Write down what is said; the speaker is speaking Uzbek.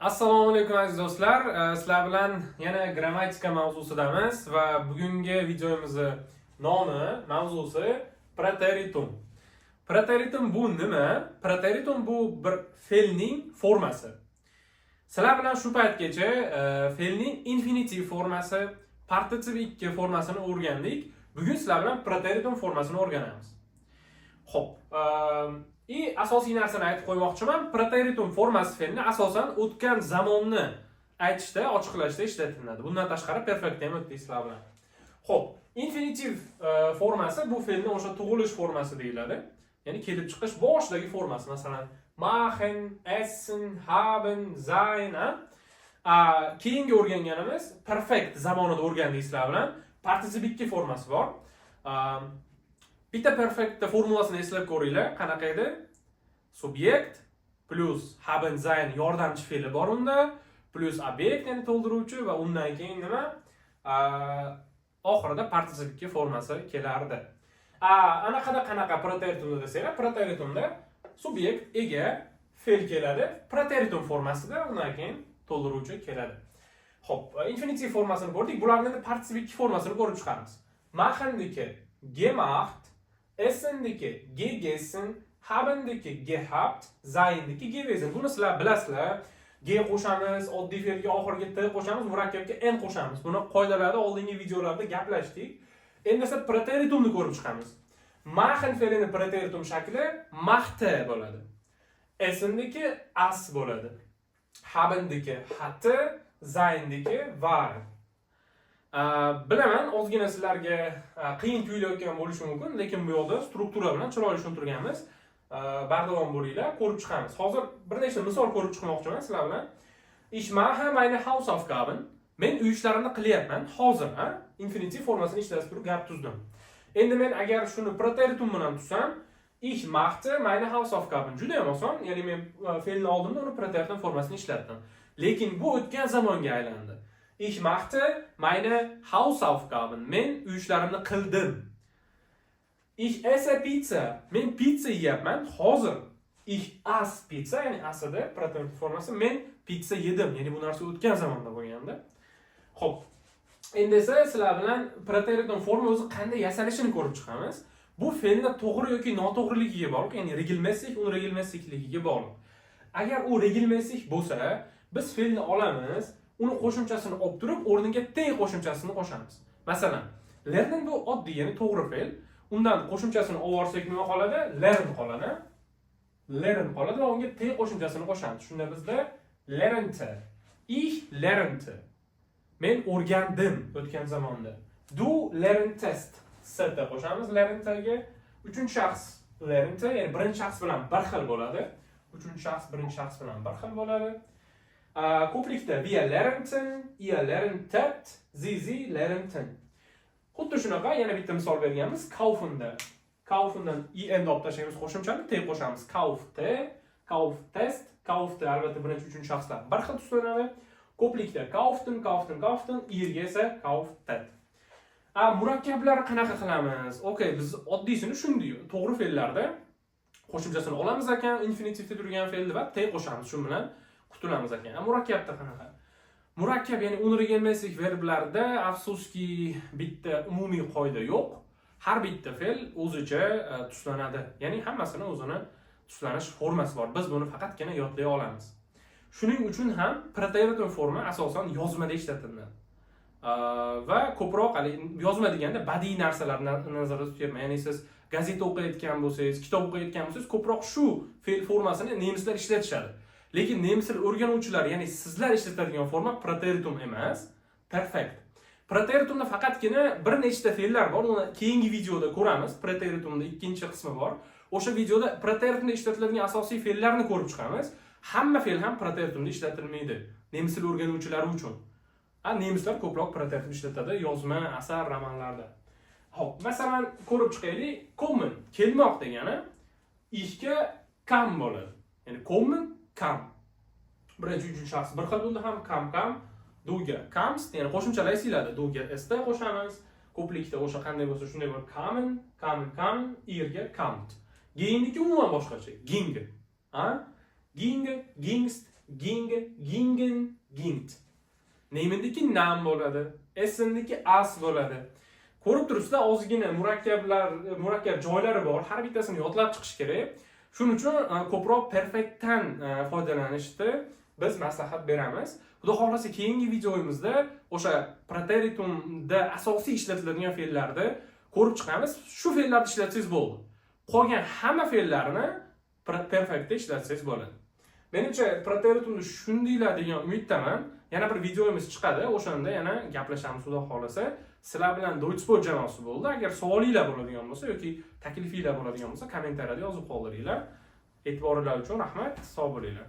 Assalomu alaykum, aziz do'stlar. Sizlar bilan yana grammatika mavzusidamiz va bugungi videomizni nomi, mavzusi Präteritum. Präteritum bu nima? Präteritum bu bir fe'lning formasi. Sizlar bilan shu paytgacha fe'lning infinitiv formasi, Partizip 2 formasini o'rgandik. Bugun sizlar bilan Präteritum formasini o'rganamiz. Xo'p, и asosiy narsani aytib qo'ymoqchiman. Präteritum formasi fe'lni asosan o'tgan zamonni aytishda, ochiqlashda ishlatiladi. Bundan tashqari Perfekt ham o'tdik sizlar bilan. Xo'p, infinitiv formasi bu fe'lni o'sha tug'ilish formasi deyiladi. Ya'ni kelib chiqish boshidagi formasi, masalan, machen, essen, haben, sein, ha? Keyingi o'rganganimiz Perfekt zamonida o'rgandik sizlar bilan. Partizip 2 formasi bor. Bitta Perfektda formulasini eslab ko'ringlar, qanaqa edi? Subyekt plyus haben, sein yordamchi fe'li bor unda, plyus obyekt, ya'ni to'ldiruvchi, va undan keyin nima? Oxirida Partizip 2 formasi kelardi. Anaqada qanaqa Präteritumda desanglar, Präteritumda subyekt, ega, fe'l keladi. Präteritum formasida undan keyin to'ldiruvchi keladi. Xo'p, infinitiv formasini ko'rdik. Bularni endi Partizip 2 formasini ko'rib chiqamiz. Machendiki gemacht, essendiki gegessen, habendiki gehabt, seindiki gewesen. Buni sizlar bilasizlar. Ge qo'shamiz, oddiy fe'lga oxiriga t qo'shamiz, murakkabga n qo'shamiz. Buni qoidalarda oldingi videolarda gaplashdik. Endi esa Präteritumni ko'rib chiqamiz. Machen fe'lini Präteritum shakli machte bo'ladi. Essendiki ass bo'ladi. Habendiki hatte, seindiki war. Bilaman, ozgina sizlarga qiyin tuyulayotgan bo'lishi mumkin, lekin bu yoqda struktura bilan chiroyli tushuntirganmiz. Bardavom bo'linglar, ko'rib chiqamiz. Hozir bir nechta misol ko'rib chiqmoqchiman sizlar bilan. Ich mache meine Hausaufgaben. Men uy ishlarimni qilyapman hozir, ha? Infinitiv formasini ishlatib turib gap tuzdim. Endi men agar shuni Präteritum bilan tuzsam, ich machte meine Hausaufgaben. Juda ham oson, ya'ni men fe'lni oldimda uni Präteritum formasini ishlatdim. Lekin bu o'tgan zamonga aylandi. Ich machte meine Hausaufgaben. Men uy ishlarimni qildim. Ich esse Pizza. Men pitsa yeyapman hozir. Ich aß Pizza, ya'ni aslida Präteritum formasi, men pitsa yedim. Ya'ni bu narsa o'tgan zamonda bo'lganda. Xo'p. Endi esa sizlar bilan Präteritum forma o'zi qanday yasalishini ko'rib chiqamiz. Bu fe'lni to'g'ri yoki noto'g'riligiga bog'liq, ya'ni regelmäßig, unregelmäßig ligiga bog'liq. Agar u regelmäßig bo'lsa, biz fe'lni olamiz, uni qo'shimchasini olib turib, o'rniga t qo'shimchasini qo'shamiz. Masalan, lernen bu oddiy, ya'ni to'g'ri fe'l. Undan qo'shimchasini olib yuborsak nima qoladi? Lern qoladi. Lern qoladi va unga t qo'shimchasini qo'shamiz. Shunda bizda lernte. Ich lernte. Men o'rgandim o'tgan zamonda. Du lerntest. St qo'shamiz lerntega. Uchinchi shaxs lernte, ya'ni birinchi shaxs bilan bir xil bo'ladi. Uchinchi shaxs birinchi shaxs bilan bir xil bo'ladi. Ko'plikda wir lernten, ihr lerntet, sie, sie lernten. Xuddi shunaqa yana bitta misol berganmiz kaufenda. Kaufendan en olib tashlaymiz qo'shimchani, t qo'shamiz. Kaufte, kauftest, kaufte albatta birinchi, uchinchi shaxslar bir xil tuslanadi. Ko'plikda kauften, kauften, kauften, irga esa kauftet. Murakkablar qanaqa qilamiz? Okey, biz oddiysini tushundik. To'g'ri fe'llarda qo'shimchasini olamiz ekan, infinitivda turgan fe'lni va t qo'shamiz. Shu bilan qutulamiz ekan. Murakkabda qanaqa? Murakkab, ya'ni unregelmäßig verblarda afsuski bitta umumiy qoida yo'q. Har bitta fe'l o'zicha tuslanadi. Ya'ni hammasini o'zini tuslanish formasi bor. Biz buni faqatgina yodlay olamiz. Shuning uchun ham Präteritum forma asosan yozmada ishlatiladi. Va ko'proq haligi yozma deganda badiiy narsalarni nazarda tutyapman. Ya'ni siz gazeta o'qiyotgan bo'lsangiz, kitob o'qiyotgan bo'lsangiz, ko'proq shu fe'l formasini nemislar ishlatishadi. Lekin nemis tili o'rganuvchilar, ya'ni sizlar ishlatadigan forma Präteritum emas, Perfekt. Präteritumda faqatgina bir nechta fe'llar bor, uni keyingi videoda ko'ramiz. Präteritumda ikkinchi qismi bor. O'sha videoda Präteritumda ishlatiladigan asosiy fe'llarni ko'rib chiqamiz. Hamma fe'l ham Präteritumda ishlatilmaydi nemis tili o'rganuvchilari uchun. Nemislar ko'proq Präteritum ishlatadi yozma, asar, romanlarda. Xo'p, masalan, ko'rib chiqaylik. Kommen kelmoq degani ishga kam bo'ladi. Ya'ni kommen, kam. Birinchi, uchinchi shaxs bir xil bo'ldi ham kam, kam, duga kamst, ya'ni qo'shimchalar esinglarda. Duga st qo'shamiz. Ko'plikda o'sha qanday bo'lsa shunday bo'lib kamen, kamen, kamen, irga kamt. Gehendiki umuman boshqacha. Ging. Ha? Ging, gingst, Ging, gingen, gingt. Nehmenniki nahm bo'ladi. Essenniki ass bo'ladi. Ko'rib turibsizlar, ozgina murakkab joylari bor. Har bittasini yodlab chiqish kerak. Shuning uchun ko'proq Perfektdan foydalanishni biz maslahat beramiz. Xudo xohlasa, keyingi videomizda o'sha Präteritumda asosiy ishlatiladigan fe'llarni ko'rib chiqamiz. Shu fe'llarni ishlatsangiz bo'ldi. Qolgan hamma fe'llarni Perfektda ishlatsangiz bo'ladi. Menimcha, Präteritumni tushundinglar degan umiddaman. Yana bir videomiz chiqadi, o'shanda yana gaplashamiz, Xudo xohlasa. Sizlar bilan Deutschpod jamoasi bo'ldi. Agar savolinglar bo'ladigan bo'lsa yoki taklifinglar bo'ladigan bo'lsa, kommentariyada yozib qoldiringlar. E'tiboringlar uchun rahmat, sog' bo'linglar.